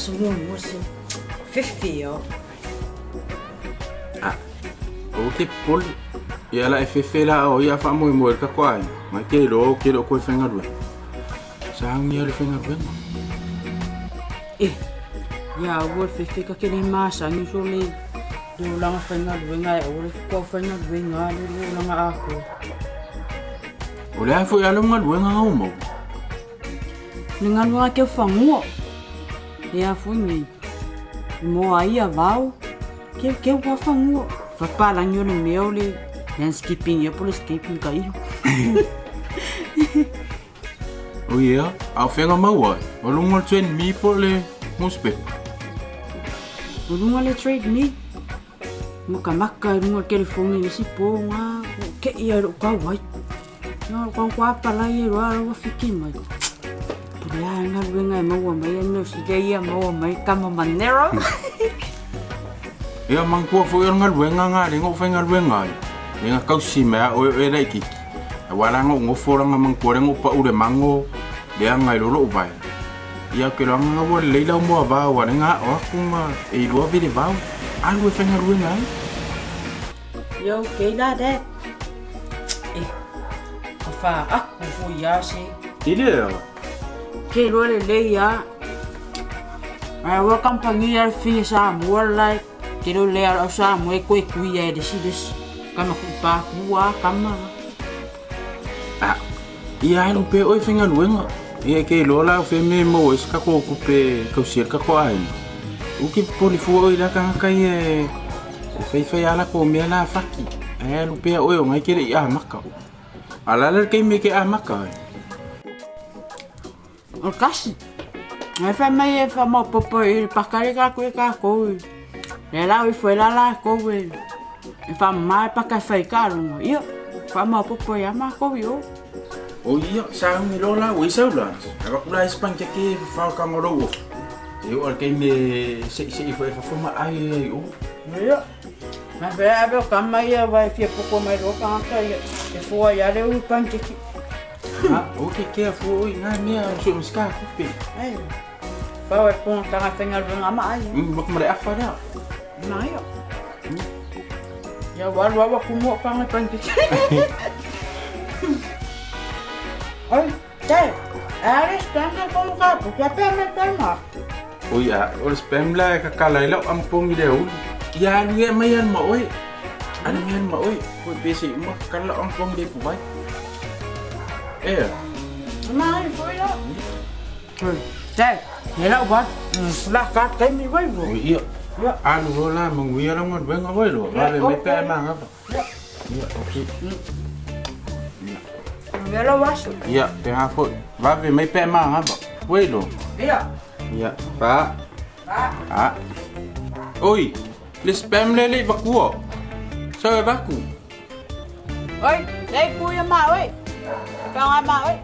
Aso muamua se fefe ao. Ah, aua ke popole. Ia la e fefe la o ia faamoemoe le kako aiga. Mai ke iloa ou ke le o koe faigaluega. Sauni le faigaluega. E, ia aua le fefe ka ke le masani so le le olaga faigaluega e aua le fukuau faigaluega le le olaga atoa. O le a foi a lau galuega gau maua? Le galuega ke fagua. E a foi nei. Moa ai a vau. Keu keu a fagua. Fapalangi o le mea o le landscaping ia po le scaping ka iho. O ia, a o fega maua ai? O luga o le Trade Me po o le newspaper? O luga o le Trade Me. Makamaka i luga o le telefoni i le isi po ga, ua ou te'i lava i lou tau ai. Na ou tau apalai ai loa ua fiki mai. Po o le a le galuega e maua mai ai mea o sida ia maua mai tama manero. Ia manatua foi o le galuega ga lea na ou faigaluega ai, lea na tausi mai a oe o oe laitiiti. Aua la na ou nofo laga manatua lea na ou pau i le mago leaga ai loa lou vae. Ia ou te iloa na ua lelei lau moavao aua lea na ao atu ma e iloa velevao. Alu e faigaluega ai. Ia okay la dad. Eh, ka faaku foi ia se. I le ea? Ke iloa lelei a. Ae ua kamupani a le fia Samoa la e te leo lea o Samoa e koe kui ai le isi le isi. Kama ku pa ku a kama. Ah, ia alu pea oe faigaluega. Ia ke iloa la o fea mea e maua ai se tatou tupe e tausi ai le tatou aiga. Aua ke popole fua oe i la tagata ia e faifai a latou mea la faki. Ae alu pea oe o na e te le i amata. A o le a la le taimi e te amata ai? O le tasi. Ae fai mai e faamaopoopo i le paka lea tatou e tatou i. Lea la o ifo ai la latou e e faamama le paka e fai taaloga, ia faamaopoopo ai lava matou i o. O ia, sauni loa la ua i sau la. Avatu la isi panikeke e fafao i taga o lou ofu. E oo i le taimi e seisei foi e fafo ma ai ai i o. Ia, a fea ave o kama ia aua e fia poko mai loa tagata ia e fua ai lava le ulu panikeke. Ha, o ke kea fua oi ngā mea o sui masika kupe. Ai, pau e ponga tanga faigaluega ma ai. Maka ma le afa lea. Ma ia. Ia walu awa kumu o panga panikeke. Oi, te, a le spam na komu ka pu, kia pea me pea ma. Oi a, o le spam la e kakala i lau ampongi le ulu. Ia alu ia mai alu ma oe. Alu mai alu ma oe. Koe pe se uma kakala lau ampongi le puwai. Ea. Ma ai foi la. Te, he lau wa, la ka taimi wai wo. Oi ia. Alu loa la manuia lau galuega wai loa. Vave mai pe ai mangapa. Ia, okay. Ia lau aso. Ia, pe ha foi. Vave mai pe mangapa. Wai loa. Ia. Ia, pa. Pa. Ah. Oi, le spam le le vakua. Sao e vaku? Oi, lei ku ia ma oi. Whanga ma oi.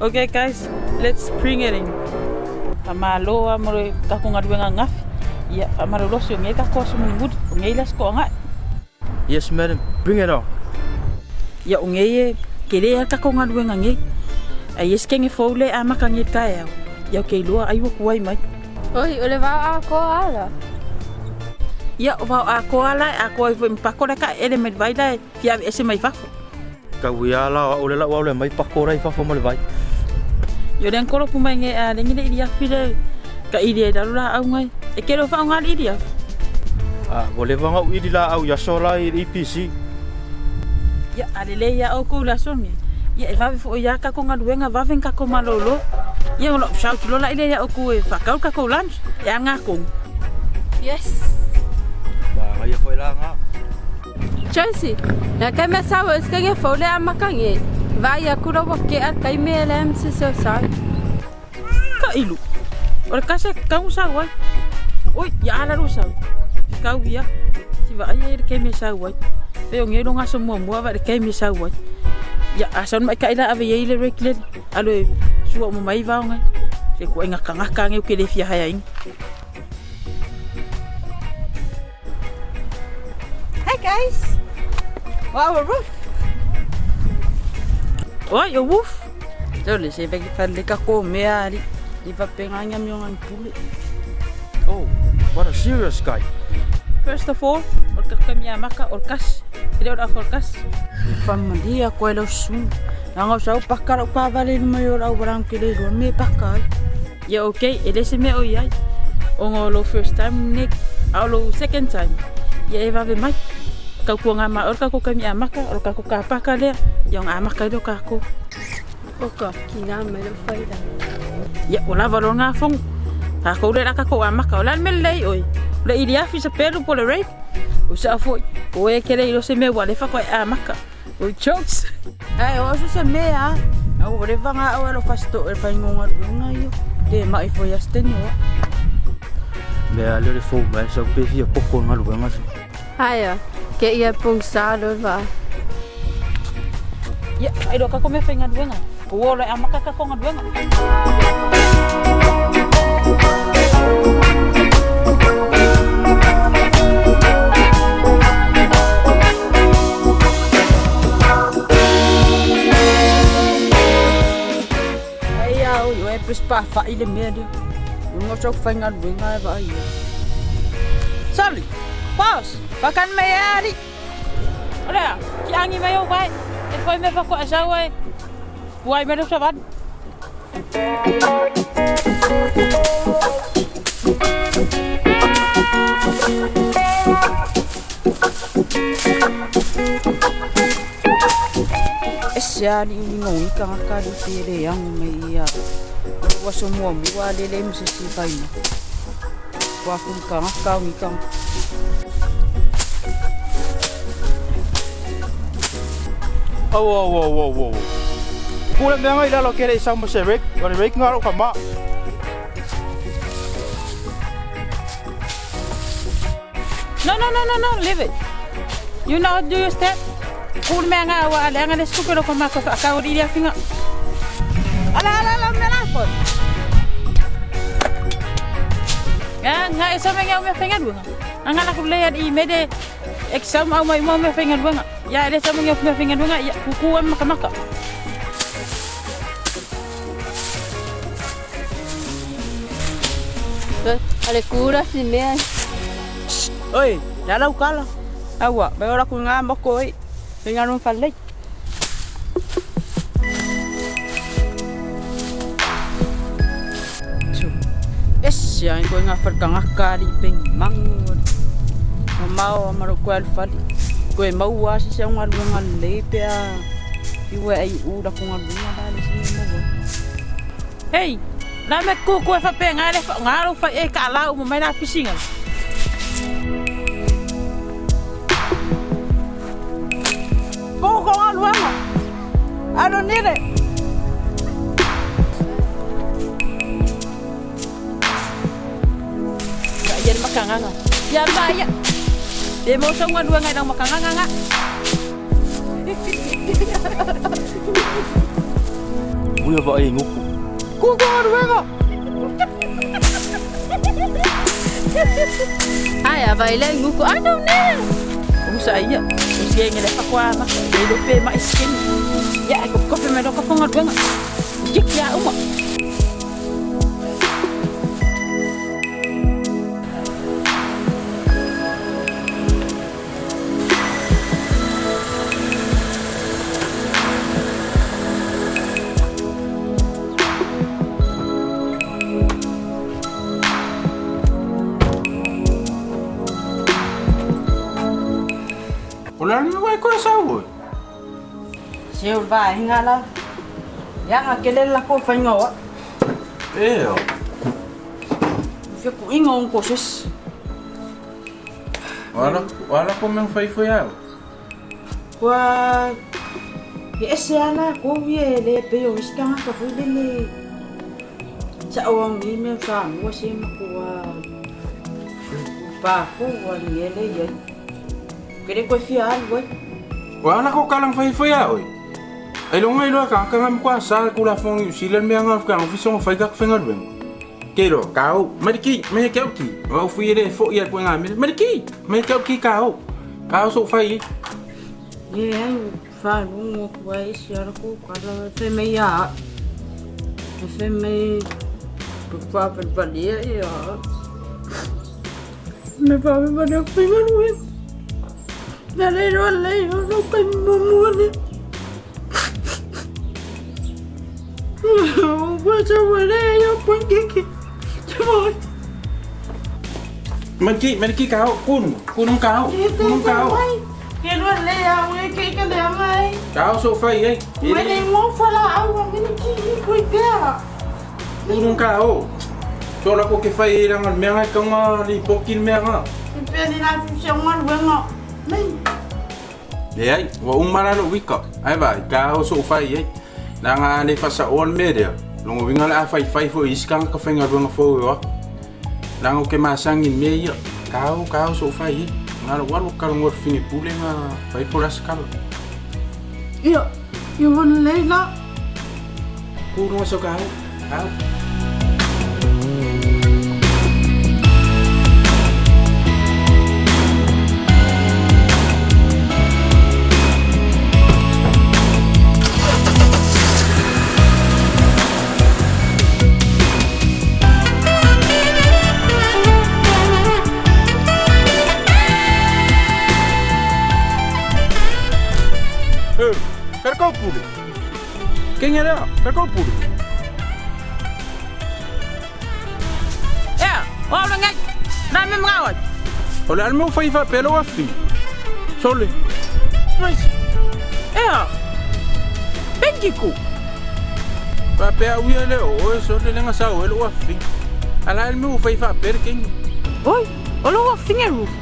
Okay guys, let's bring it in. Faamalo lava mo le tatou galuega ananafi. Ia, faamalolosi o nei tatou aso mulimuli, o nei le aso toagai. Yes madam, bring it on. Ia, o nei e tele lava le tatou galuega nei. Ae i ai se kene fou lea e amata nei i le taeao, ia ou te iloa ai ua tuai mai. Oi, o le vao atoa ala. Ia, o vao atoa la e atoa ai foi ma pako la e taeele mai le vai la e fia aveese mai fafo. Tau ia la o au le lau aole mai pako la i fafo ma le vai. Ia o le kolopu mai nge a lengi le ili afi le ka ili ai lalo la au ngai. E ke lo whaonga le ili afi. Ah, ua leva ona u'ili la'au i aso la i le EPC. Ia, a lelei ia oukou i le aso lenei. Ia, e vave foi ia kako galuega, vave ni kako malolo. Ia, o la'u shout loa la'i lea ia oukou e faakau le kakou lunch. E a gakou? Yes. Manaia foi la gā. Josie, na kai mea sa ua usuka nge fou le amaka nge. Vaai aku la ua kea le taimi e lea ma se seu sau. Ka ilu. O le kase kau sau ai. Oi, ia ala lo sau. Kau ia. Si vaai ai le kemi sau ai. Pe o nge lo ngaso muamua va le kemi sau ai. Ia, a sau mai ka ila ave iai le rek le. Alo e sua mo mai vao ngai. Se ku enga kanga nge ke le fia haya inga. Hey guys. Wow, a roof. Oi, o woof. Tau le se veki fa le ka ko mea ali. Li fa penga nya mi ongan pule. Oh, what a serious guy. First of all, o le kakamia maka o le kasi. E le o le afa o le kasi. Fa malia koe lau su. Nanga sau paka lau ka vale ni mai o lau walang ke le me paka ai. Ia okay, e le se mea o iai. O ngō lo first time nei, a o lo second time. Ia e vave mai. Kau kua ngā ma o le kako kami a maka, o le kako ka paka lea. Ia o ngā maka i lo kako. Oka, ki nā mai lo whaira. Ia, o lava lo ngā fongu. Tākou le la kako a maka, o la mele lei oi. O le ili afi sa pelu po le rape. O sa foi, o e kele i lo se mea wa le whako e a maka. O jokes. Ai o su se mea. Au o le vanga au e lo fasto e fa ngonga lunga io. Te mai fo ya steni o. Mea le le fou mai sau pe fia poko galuega se. Aia, ke ia pung sa lo va. Ia, ai lo kako me whainga luenga. Ko o le a maka kako ngā luenga. Ai au o e pes pa fa ile mea lea. O ngo sau fa nga lunga e va ai. Sali, boss, pakan me ari. Ora, ki angi mai o vai. E foi me whako a sau ai. Puai me lo savan. E se ali ui ngo i ka ka li te le yang me ia. O wa so mua mua le le mse si faina. Kwa ku ka ka ui ka. Oh, oh, oh, oh, oh. Kula mea ngai lalo ke le sau ma se rek, o le rek ngā ro ka ma. No, no, no, no, no, leave it. You know do your step. Kul me nga wa ale nga le skupe lo ko mako fa ka ori ia finga. Ala ala ala me la fo. Nga nga e sa me nga me finga lunga. Nga la ku le i me de exam au mai mo me finga lunga. Ya le sa me nga me finga lunga ya ku am maka maka. Ale kura si mea. Oi, la lau kala. Aua, mai ora ku ngā moko oi. Finga nun fa lei. Chu. Es ya ko ngā fa ka ngā kari peng mangu. Ma mau amaro ko al fali. Ko e mau a si se ngā lunga le pe a. I wa ai u la ko ngā lunga la le si mo. Hey, la me ku ku e fa pe nga le fa nga ro fa e ka la u mo mai la pisinga. Ko ko ngā lunga. I don't need it. Ka ia makanganga. Ya ba ya. Le mo sa ngā lunga nang makanganga nga. Uia va e nguku. Ku ko ngā lunga. Aia, vai le nguku. I don't know. O sa ia. O se nge le fa kwa ma. Le lo pe ma iskin. Ya ko ko pe me lo ka fonga lunga. Jik ya uma. sau oe. Se o le vaega la. Leaga tele le latou faiga o au. Ea. Fekuiga o go se isi. O a o a lako mea fai foi au. Ua e ese lava latou ia e le pei o isi tagata foi lele sa'o au nei mea o Samoa se matua papu a le mea lea e i ai. Ou te le toe fia alu ai. Ua ala ko kalang fai foi a oi. Ai longa iloa ka ka ngam kwa sa ku la fong New Zealand me nga ka ofisa ngo fai ka fenga luen. Ke lo ka o mai ki me ke ki. O fui le fo ia ku nga me mai ki me ke ki ka o. Ka o so fai. Ye ai fa lungo ku ai si ala ku kala fe me ya. Fe me ku pa pa le ya. Me pa me pa le fenga luen. Na le ro le ro ka mo mo le. Mai ki mai ki ka o kun kun ka o kun ka o. Ke lua le au e ke ka le mai. Ka o so fai ai. Mai le mo fa la au a mini ki i kui pea. Kun ka o. So la ko ke fai i ranga mea ngai kaunga li poki mea nga. I pea ni la fu se ngā luenga. Mai. Leai, ua uma la lou ika. Ai vaai, ka o sou fai ai. Leaga a le faasaoa le mea lea, lona uiga o le a faifai foi i isi tagata faigaluega fou e o atu. Leaga ou te masani i le mea ia, ka o, ka o sou fai ai. Na lou alu kalogoa i le fafine pule na fai po o le a se kala. Ia, ia ua lelei la. Ku luga sau ka o, ka o. Eh, perkau pule. Kenya lea, perkau pule. Ea, o au lenei, na me mga oi. O le a le mea ua fai faapea lou afi. Sole. Tracy. Ea, Bendigo. Faapea au ia le o oe sole le gasao ai lou afi. A la le mea ua fai faapea le kenya. Oi, o lou afine Ruth.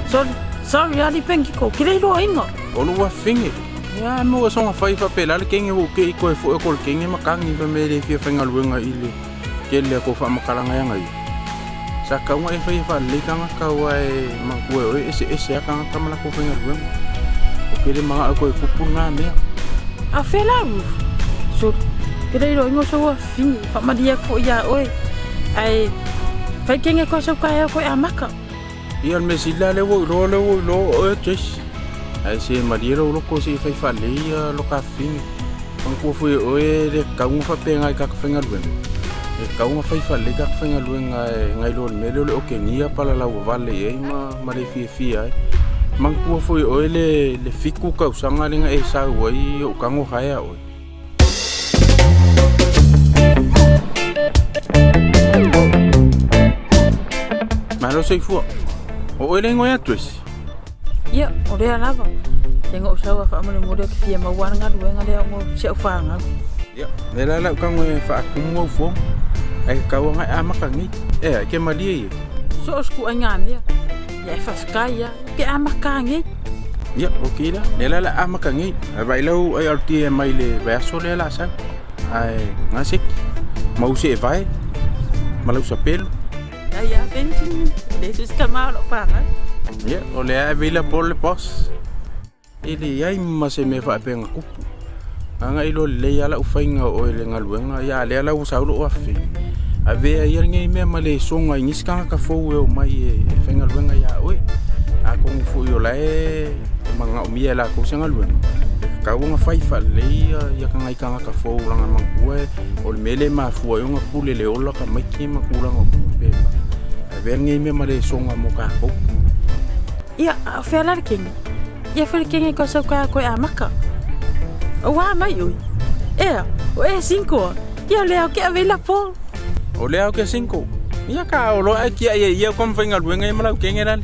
Sole, sorry ali Bendigo, ke le iloaina. O lou afine. Ia a mea ua soga fai faapea la le kenya ua ou kei koe foi o ko le kenya makagi fai mai e le fia faigaluega i le tele a kou faamatalaga e aga ia. Sa kauga e fai e faalelei tagata aua e manatua e oe e eseese lava tagata ma latou faigaluega. O ke le manao koe e tupu lena mea. A fea la Ruth? Sole, ke le iloaina o sou afafine, faamalie atu foi iā oe, ae fai kenge koe sau taeao koe amata. Ia o le mea sili la lea ua ou iloa lea ua ou iloa o oe Tracy. Ae se malie lou loto se i fai faalelei ia loka afafine. Manatua foi e oe e le tatau ona faapena i tagata faigaluega. E tatau ona fai faalelei tagata faigaluega e nai lo le mea lea o le okegia palalau vale i ai ma ma le fiafia ai. Manatua foi e oe le le 7 tausaga lea na e sau ai o ou tago haea oe. Malo soifua. O oe le igoa ia Tracy? Ia, o lea lava. Te ngou sau a faamolemole ou te fia maua ana galuega lea ona o si au fanau. Ia, lea la lau tago e faatumu au fono. Ae tatau lava ona e amata nei. Ea, e te malie ia. So o se ituaiga mea. Ia, e faafetai lava. Ou te amata nei. Ia, ok la. Lea la o le a amata nei. Ae vaai lau ai RTA mai le vaiaso lea o le a sau. Ae gaseki. Mau se e vae. Ma lau sapelu. Ai a Benji, le se isi tama o lou fanau. Ia, o lea e available le boss. E leai ma se mea faapea na tupu. Leaga e iloa lelei lava lau faiga o oe i le galuega, ia a lea la ua sau lou afe. Avea ia lenei mea ma lesona i nisi tagata fou e omai e faigaluega ia oe. Atonu foi o la e manaomia e latou se galuega, e tatau ona fai faalelei ia nai tagata fou leaga manatua o le mea lea e mafua ai ona pule le ola tamaiti ma tulaga uma faapena. Avea lenei mea ma lesona mo tatou. Ia, a o fea la le kenge? Ia foi le kenge koe sau ka koe amaka. Ua mai oi. Ea, o e cinco. Ia o lea o ke ave i lapo. O lea o ke cinco. Ia ka o loa ai kia ia ia ko mawhaingaluenga ia ma lau kenge lale.